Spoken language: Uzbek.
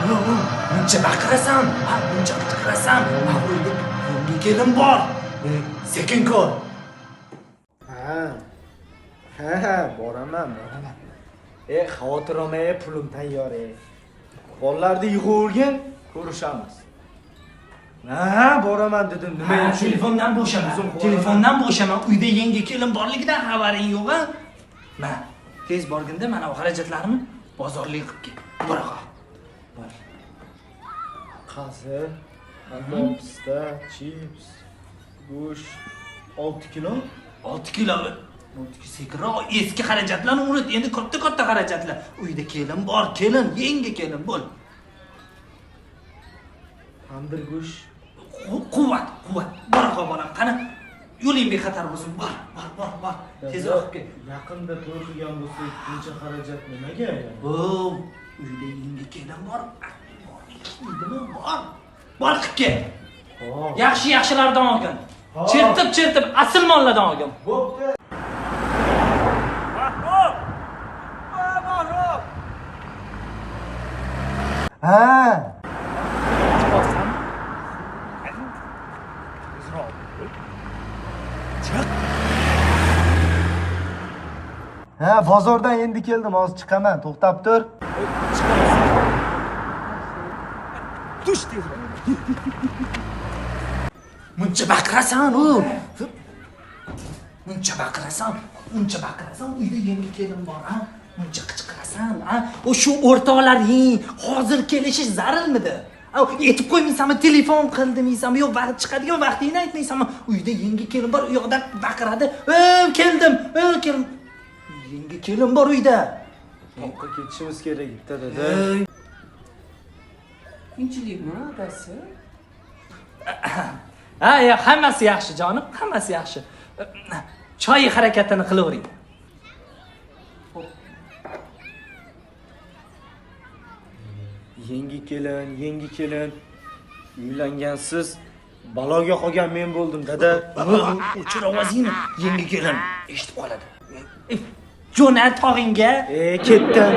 Muncha baqirasan, ha, muncha qichqirasan. Ha, uyda yangi kelin bor. Sekin ko'r. Ha. Ha, boraman, boraman. Xavotir olma, pulim tayyor. Bolalarni yig'avergin, ko'rishamiz. Ha, boraman dedim. Nima Ha, telefondan bo'shama. Telefondan bo'shama. Uyda yangi kelin borligidan xabaring yo'q, a? Ma, tez borginda mana bu xarajatlarni bozorlik qilib kel. Bora qol. Bor. Qazi, qandon pista, chips, go'sht 6 kilo. 6 kilo. Sekinroq, eski xarajatlarni unut. Endi katta-katta xarajatlar. Uyda kelin bor, kelin, yangi kelin bo'l. Tandir go'sht. Quvvat, quvvat. Bora qol bolam, qani. Yo'ling bexatar bo'lsin. Bor, bor, bor, bor. Tezroq qilib kel. Yaqinda to'y qilgan bo'lsak, buncha xarajat nimaga? O, uyda yangi kelin bor. Bor, bor. Bor qilib kel. Hop. Yaxshi yaxshilardan olgin. Hop. Chertib chertib asl mollardan olgin. Bo'pti. Mahmud! Mahmud! Ha. Chiqyapsanmi? Tezroq. Chiq. Ha, bozordan endi keldim, hozir chiqaman, to'xtab tur. Tush tezroq. Muncha baqirasan u. Muncha baqirasan, muncha baqirasan, uyda yangi kelin bor, ha? Muncha qichqirasan, ha? O shu o'rtoqlaring hozir kelishi zarurmidi? Aytib qo'ymaysanmi, telefon qil demaysanmi, yo'q, vaqt chiqadigan vaqtingni aytmaysanmi? Uyda yangi kelin bor, u yoqdan baqiradi. Keldim, keldim. Yangi kelin bor uyda. Toqqa ketishimiz kerak bitta dada. Ey, Tinchlikmi adasi? Ha, ya, hammasi yaxshi jonim, hammasi yaxshi. Choy harakatini qilavering. Yangi kelin, yangi kelin. Uylangansiz, baloga qolgan men bo'ldim dada. O'chir ovozingni, yangi kelin eshitib qoladi. Jo'na tog'ingga. Ketdim.